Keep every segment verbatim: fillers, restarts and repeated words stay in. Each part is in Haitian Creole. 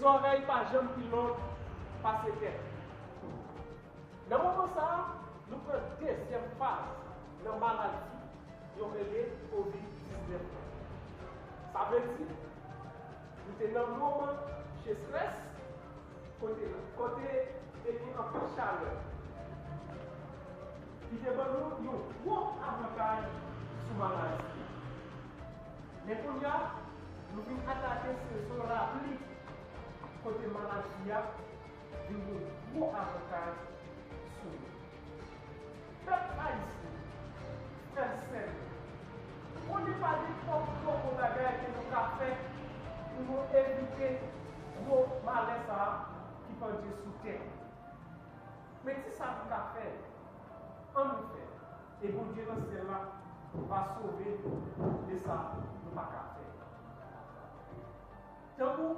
Zòrèy pa janm pi long pase tèt. Nan moman sa a, nou pran dezyèm faz nan maladi yo rele kovid diznèf la. Sa vle di, nou te nan moman sechrès, kote, kote te gen anpil chalè. Li te ban nou yon gwo avantaj sou maladi a. Men kounye a, nou vin atake sezon lapli, kote maladi a vin gen gwo avantaj sou nou. Pèp ayisyen, frè sè m, konnen pa gen twòp gwo gwo bagay ke nou ka fè pou nou evite gwo malè sa a ki pandye sou tè. Men ti sa nou ka fè, ann nou fè, e Bondye nan syèl la va sove nou de sa nou pa ka fè. Tankou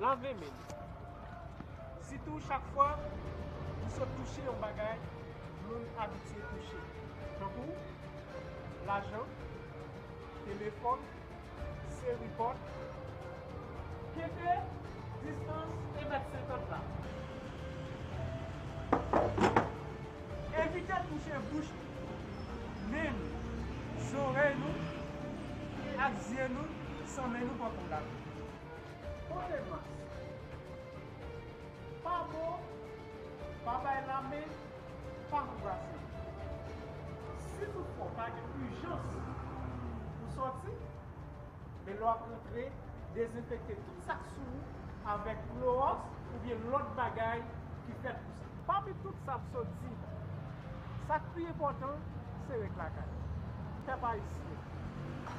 lave men nou. Sitou chak fwa nou sot touche yon bagay moun abitye touche. Tankou lajan, telefòn, seri pòt. Kenbe distans de mèt senkant la. Evite touche bouch nou, nen nou, zòrèy nou, ak zye nou, san men nou pran kontak. Pote mas. Pa bo, pa bay lamen, pa anbrase. Si toutfwa w pa gen ijans pou sòti, men lè w ap rantre, dezenfekte tout sa k sou ou avèk klowòks oubyen lòt bagay ki fèt pou sa. Pami tout sa m sot di la, sa k pi enpòtan, se ret lakay ou. Pèp ayisyen,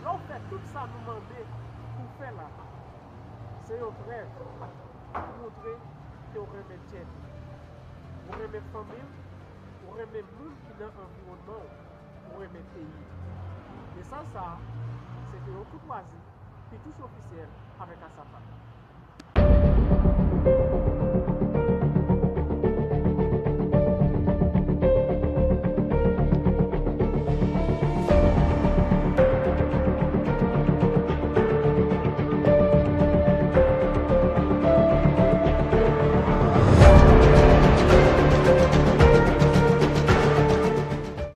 lè w fè tout sa nou mande pou w fè la, se yon prèv pou montre ke w renmen tèt ou, ou renmen fanmi w, ou renmen moun ki nan anviwònman w, ou renmen peyi w. Mesaj sa a, se te yon koutwazi Pitouche Ofisyèl avèk Asapha.